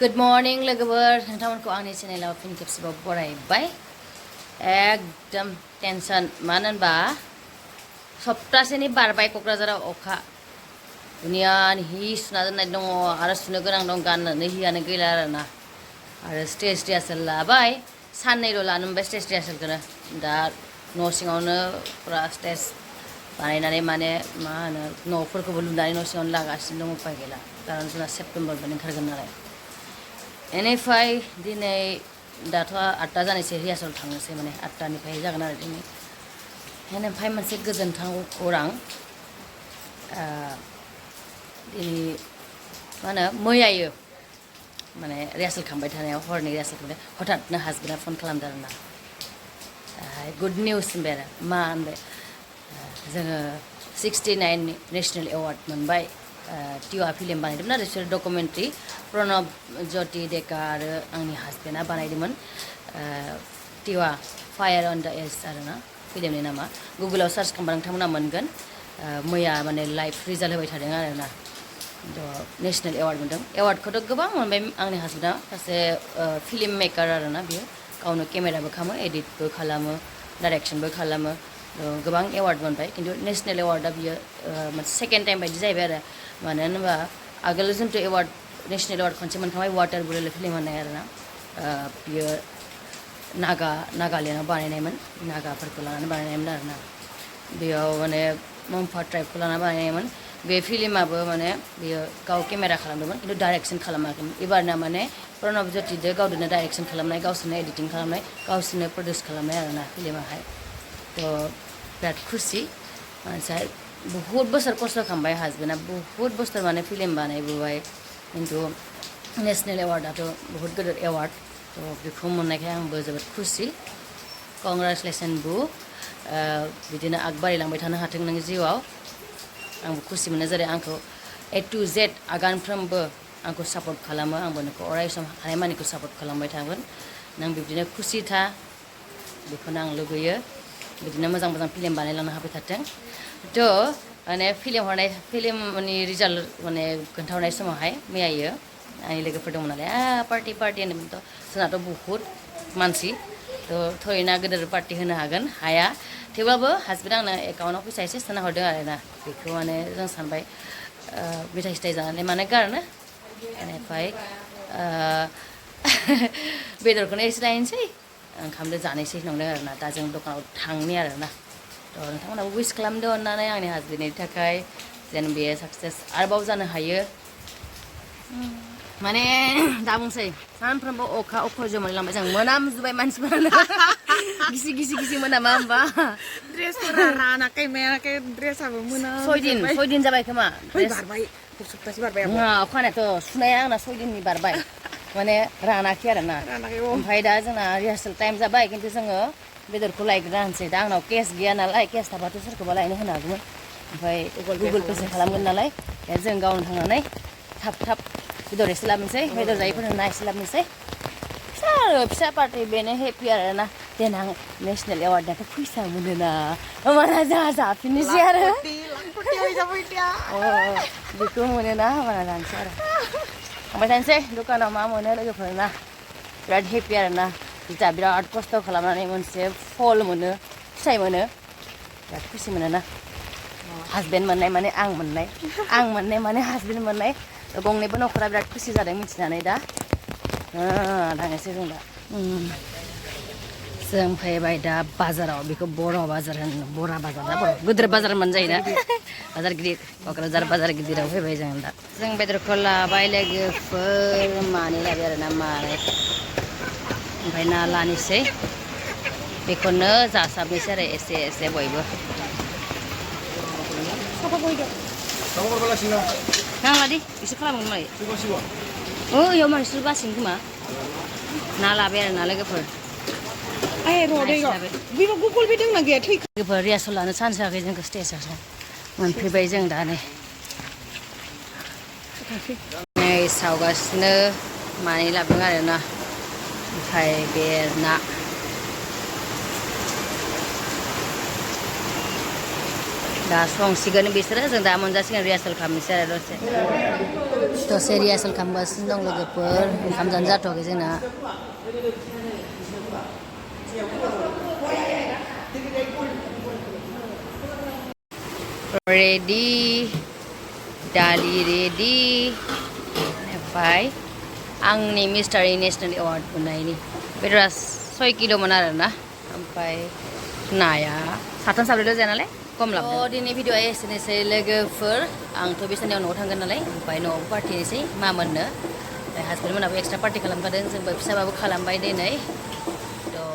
Good morning लोगोफोर नोंथांमोनखौ आंनि चेनेलाव फिन खेबसेबाव बरायबाय एकदम टेनसन मानो होनबा सप्तासेनि बारबाय क'क्राझाराव अखा दुनियानि हि सुना दोननाय दङ आरो सुनो गोनां दं गाननोनो हियानो गैला आरोना आरो स्टेज रिहार्सेल लाबाय साननैल' लानो मोनबाय स्टेज रिहार्सेलखौनो दा न' सिङावनो फुरा स्टेज बानायनानै माने मा होनो न'फोरखौबो लुनानै न' सिङावनो लागासिनो दङ उपाय गैला खारन जोंना सेप्तेम्बरनिफ्राय ओंखारगोन नालाय बेनिफ्राय दिनै दाथ' 8टा जानोसै रिहार्सेल थांनोसै माने 8टानिफ्राय जागोन आरो दिनै बेनिफ्राय मोनसे गोजोनथाव खौरां दिनै मा होनो मैयायो माने रिहार्सेल खालामबाय थानायाव हरनि रिहार्सेल खालामबाय हठाथनो हासबेन्डआ फन खालामदों आरोना गुड निउस होनबाय आरो मा होनबाय जोङो 69 नेसनेल एवार्ड मोनबाय टिवा फिल्म बानायदोंमोन आरो बिसोर डकुमेन्ट्रि प्रणब ज्योति डेका आरो आंनि हासबेन्डआ बानायदोंमोन Tiwa fire on the age आरोना फिल्मनि नामा गुगोलाव सार्च खालामबा नोंथांमोना मोनगोन मैया माने लाइभ रिजाल्ट होबाय थादों आरोना नेसनेल एवार्ड मोनदों एवार्डखौथ' गोबां मोनबाय आंनि हासबेन्डआ सासे फिल्म मेकार आरोना बियो गावनो केमेराबो खालामो एडिटबो खालामो डाइरेक्सनबो खालामो गोबां एवार्ड मोनबाय खिन्थु नेसनेल एवार्डआ बियो मोनसे सेकेन्ड टाइम बायदि जाहैबाय आरो मानो होनोबा आगोल जोंथ' एवार्ड नेसनेल एवार्ड खनसे मोनखांबाय वाटार बुरेल फिल्म होननाय आरोना बियो नागालेण्डआव बानायनायमोन नागाफोरखौ लानानै बानायनायमोन आरोना बेयाव माने मम्फा ट्राइबखौ लानानै बानायनायमोन बे फिल्माबो माने बियो गाव केमेरा खालामदोंमोन खिन्थु डाइरेक्सन खालामाखैमोन एबारना माने प्रणब ज्योतिजों गावदोनो डाइरेक्सन खालामनाय गावसोरनो एडिटिं खालामनाय गावसोरनो प्रडिउस खालामनाय आरोना फिल्माहाय थ' बिराद खुसि मानसिया बहुद बोसोर खस्थ' खालामबाय हासबेन्डआ बहुद बोसोर माने फिल्म बानायबोबाय खिन्थु नेसनेल एवार्डआथ' बहुद गिदिर एवार्ड थ' बेखौ मोननायखाय आंबो जोबोद खुसि कंग्रेचुलेसन बु बिदिनो आगबारिलांबाय थानो हाथों नों जिउआव आंबो खुसि मोनो जेरै आंखौ A to Z आगानफ्रोमबो आंखौ सापर्ट खालामो आंबो नोंखौ अराय सम हानायमानिखौ सापर्ट खालामबाय थागोन नों बिदिनो खुसि था बेखौनो आं लुगैयो बिदिनो मोजां मोजां फिल्म बानायलांनो हाबाय थाथों थ' माने फिल्मनि रिजाल्ट माने खोन्थाहरनाय समावहाय मैयायो आंनि लोगोफोर दंमोन नालाय पार्टि होनोमोनथ' जोंनाथ' बहुद मानसि थ' थोरैना गिदिर पार्टि होनो हागोन हाया थेवब्लाबो हासबेन्ड आंनो एकाउन्टाव फैसा एसे सोना हरदों आरोना बेखौ माने जों सानबाय मेथाइ सिथाइ जानानै माने गारनो बेनिफ्राय बेदरखौनो एसे लायनोसै ओंखामजों जानोसै नंदों आरोना दा जों दखानाव थांनि आरोना थ' नोंथांमोनाबो उइस खालामदो अननानै आंनि हासबेन्डनि थाखाय जेन बेयो साक्सेस आरोबाव जानो हायो माने दा बुंसै सानफ्रोमबो अखा अखयज' मोनलांबाय जों मोनामजोब्बाय मानसिफोरानो गिसि मोनामा होमबा ड्रेसफोरा रानाखै मायाखै ड्रेसाबो मोनाम 6 दिन जाबाय खोमा बारबाय सप्तासे बारबाय अखानायाथ' सुनाया आंना 6 दिननि बारबाय माने रानाखै आरोना ओमफ्राय दा जोंना रिहार्सेल टाइम जाबाय खिन्थु जोङो बेदरखौ लायग्रोना होनसै दा आंनाव केस गैया नालाय केस थाबाथ' सोरखौबा लायनो होनो हागौमोन ओमफ्राय गुगोल पेसो खालामगोन नालाय जों गावनो थांनानै थाब बेदर एसे लाबोनोसै बेदर जायैफोरनो ना एसे लाबोनोसै फिसा पार्टि बेनो हेपि आरोना देनां नेसनेल एवार्डनाथ' फैसा मोनोना होमबाना जोंहा जाफिननोसै आरो बेखौ मोनोना होमबाना जानोसै आरो थांबाय थानोसै दखानाव मा मोनो लोगोफोरना बिराद हेपि आरोना जोंहा बिराद खस्थ' खालामनानै मोनसे फल मोनो फिथाइ मोनो बिराद खुसि मोनोना हासबेन्ड मोननाय माने आं मोननाय माने हासबेन्ड मोननाय गंनैबो न'खरा बिराद खुसि जादों मिथिनानै दा थांनोसै जों दा जों फैबाय दा बाजाराव बेखौ बर' बाजार होनो बरा बाजार दा बर' गिदिर बाजार मोनजायोना बाजार गिदिर क'क्राझार बाजार गिदिराव फैबाय जों दा जों बेदरखौ लाबाय लोगोफोर मानै लाबाय आरोना मानै ओमफ्राय ना लानोसै बेखौनो जासाबनोसै आरो एसे बयबो नांला दे एसे खालामगोन मालाय इयाव मानसिफोर बासिगोन खोमा ना लाबाय आरो ना लोगोफोर गुगोल पे दंना गैया लोगोफोर रिहार्सेल लानो चान्स होआखै जोंखौ स्टेजाव मोनफैबाय जों दा नै सावगासिनो मानै लाबोदों आरोना ओमफ्राय बे ना दा संसिगोन बिसोरो जों दा मोनजासिगोन रिहार्सेल खालामनोसै आरो दसे रिहार्सेल खालामगासिनो दं लोगोफोर ओंखाम जानो जाथ'वाखै जोंना रेडि दालि रेडि ओमफ्राय आंनि मिस्टार नेसनेल एवार्ड मोननायनि बेदरा 6 किल'मोन आरोना ओमफ्राय नाया साथाम साब्रैल' जाया नालाय खम लाबोदों दिनै भिडिअआ एसेनोसै लोगोफोर आंथ' बिसोरनियाव न'आव थांगोन नालाय ओमफ्राय न'आव पार्टिनोसै मा मोननो ओमफ्राय हासबेन्ड मोनाबो एक्सट्रा पार्टि खालामखादों जोंबो फिसाबाबो खालामबाय दिनै